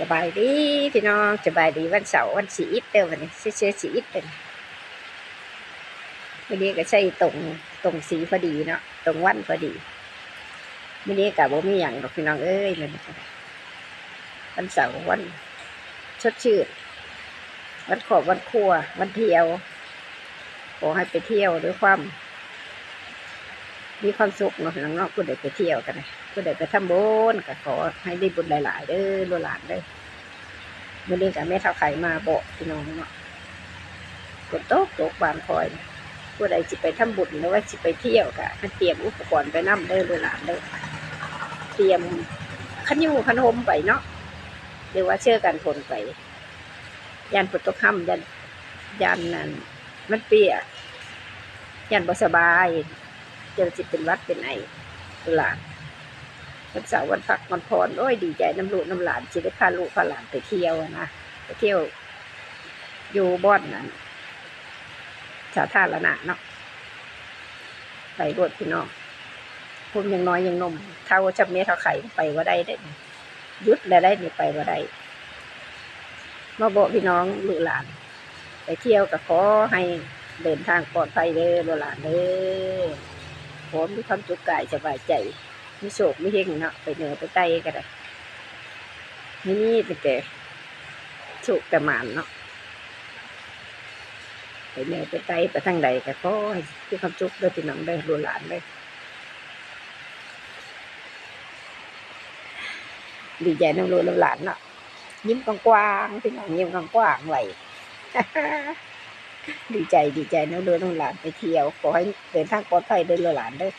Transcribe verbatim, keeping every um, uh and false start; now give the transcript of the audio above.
สบายดีพี่น้อง สบายดีวันเสาร์ วันสิบเอ็ดเด้อ วันนี้ เช้าๆ สิบเอ็ดเด้อ วันนี้ก็ใช่ตรง ตรงสีพอดีเนาะ ตรงวันพอดี วันนี้ก็บ่มีหยังดอกพี่น้องเอ้ย มันก็วันเสาร์ วันสดชื่น วันครอบ วันครัว วันเที่ยว ขอให้ไปเที่ยวด้วยความ มีความสุขเนาะพี่น้องเนาะ ผู้ใดไปเที่ยวกันนะ ผู้ใดไปทำบุญก็ขอให้ได้บุญหลายๆ เด้อลูกหลานเด้อ มื้อนี้ก็แม่เฒ่าไข่มาบอกพี่น้องเนาะ ฝนตกตกบางคอย ผู้ใดสิไปทำบุญหรือว่าสิไปเที่ยวก็ให้เตรียมอุปกรณ์ไปนำเด้อลูกหลานเด้อ เตรียมขะยู้ขะโฮมไปเนาะ หรือว่าเสื้อกันฝนไป ย่านฝนตกค่ำ ย่าน ย่านนั่น มันเปียก ย่านบ่สบาย เดี๋ยวสิเป็นหวัดเป็นไอ ลูกหลาน วันเสาร์วันพักวันผ่อน โอ้ย ดีใจนำลูกนำหลาน สิได้พาลูกพาหลานไปเที่ยวหั้นนะ ไปเที่ยว อยู่บ่อนนั่น สาธารณะเนาะ ไปโลดพี่น้อง พวกยังน้อยยังหนุ่ม เฒ่าส่ำแม่เฒ่าไข่ไปบ่ได้เด้ หยุดแล้วได้นี่ ไปบ่ได้ มาบอกพี่น้องลูกหลาน ไปเที่ยวก็ขอให้เดินทางปลอดภัยเด้อลูกหลานเด้อ ขอมีความสุขกายสบายใจ มีโชคมีเฮงเนาะ ไปเหนือไปใต้ก็ได้ มี มีตั้งแต่โชคแต่หมานเนาะ ไปเหนือไปใต้ไปทางใดก็ขอให้มีความสุขเด้อพี่น้องเด้อ ลูกหลานเด้อ ดีใจนำลูกนำหลานเนาะ ยิ้มกว้างๆ พี่น้อง ยิ้มกว้างๆ ไว้ ดีใจ ดีใจนำลูกนำหลานไปเที่ยว ขอให้เดินทางปลอดภัยเด้อลูกหลานเด้อ